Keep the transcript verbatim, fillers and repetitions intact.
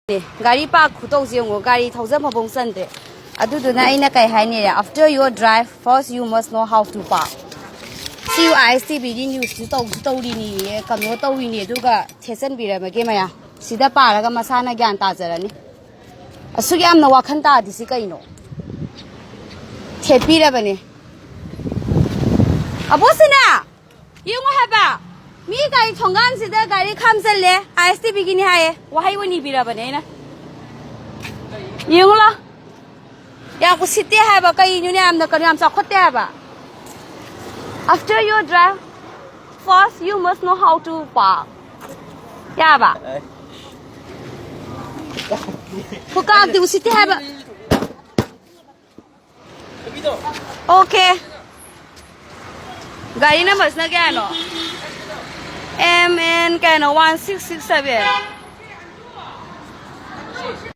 ꯒꯥꯔꯤ ꯄꯥꯔꯛ ꯈꯨꯇꯧꯁꯦ ꯌꯦꯡꯉꯣ, ꯒꯥꯔꯤ ꯊꯧꯖꯟ ꯐꯥꯎꯕ ꯆꯟꯗ꯭ꯔꯦ꯫ ꯑꯗꯨꯗꯨꯅ ꯑꯩꯅ ꯀꯩ ꯍꯥꯏꯅꯤ, after your drive, first you must know how to park. C I S T ꯚꯤꯒꯤ ꯅ꯭ꯌꯨꯁꯇꯨ ꯇꯧꯁꯨ ꯇꯧꯔꯤꯅꯤꯌꯦ, ꯀꯩꯅꯣ ꯇꯧꯔꯤꯅꯤ, ꯑꯗꯨꯒ ꯊꯦꯠꯆꯟꯕꯤꯔꯝꯃꯒꯦ ꯃꯌꯥꯝ꯫ ꯁꯤꯗ ꯄꯥꯔꯒ ꯃꯁꯥꯅ ꯒ꯭ꯌꯥꯟ ꯇꯥꯖꯔꯅꯤ꯫ ꯑꯁꯨꯛ ꯌꯥꯝꯅ ꯋꯥꯈꯜ ꯇꯥꯗ꯭ꯔꯤꯁꯤ ꯀꯩꯅꯣ? ꯊꯦꯠꯄꯤꯔꯕꯅꯦ꯫ ꯑꯕꯣꯁꯤꯅ! ꯌꯦꯡꯉꯣ ꯍꯥꯏꯕ, ꯃꯤ ꯒꯥꯔꯤ ꯊꯣꯡꯒꯥꯟꯁꯤꯗ ꯒꯥꯔꯤ ꯈꯥꯝꯖꯜꯂꯦ, ꯑꯥꯏ ꯑꯦꯁ ꯇꯤ ꯚꯤꯒꯤꯅꯤ ꯍꯥꯏꯌꯦ, ꯋꯥꯍꯩ ꯑꯣꯏꯅ ꯏꯕꯤꯔꯕꯅꯦ ꯑꯩꯅ꯫ ꯌꯦꯡꯉꯨ ꯂꯥꯎ, ꯌꯥꯝ ꯎꯁꯤꯠꯇꯦ ꯍꯥꯏꯕ, ꯀꯩꯅꯣꯅꯦ, ꯌꯥꯝꯅ ꯀꯩꯅꯣ, ꯌꯥꯝ ꯆꯥꯎꯈꯠꯇꯦ ꯍꯥꯏꯕ꯫ After your drive, first you must know how to park. ꯌꯥꯕ? ꯈꯨꯀꯥꯛꯇꯤ ꯎꯁꯤꯠꯇꯦ ꯍꯥꯏꯕ꯫ Okay. ꯒꯥꯔꯤ ꯅꯝꯕꯔꯁꯤꯅ ꯀꯌꯥꯅꯣ? ꯑꯦꯝ ꯑꯦꯟ ꯀꯌꯥꯅꯣ? One six six seven꯫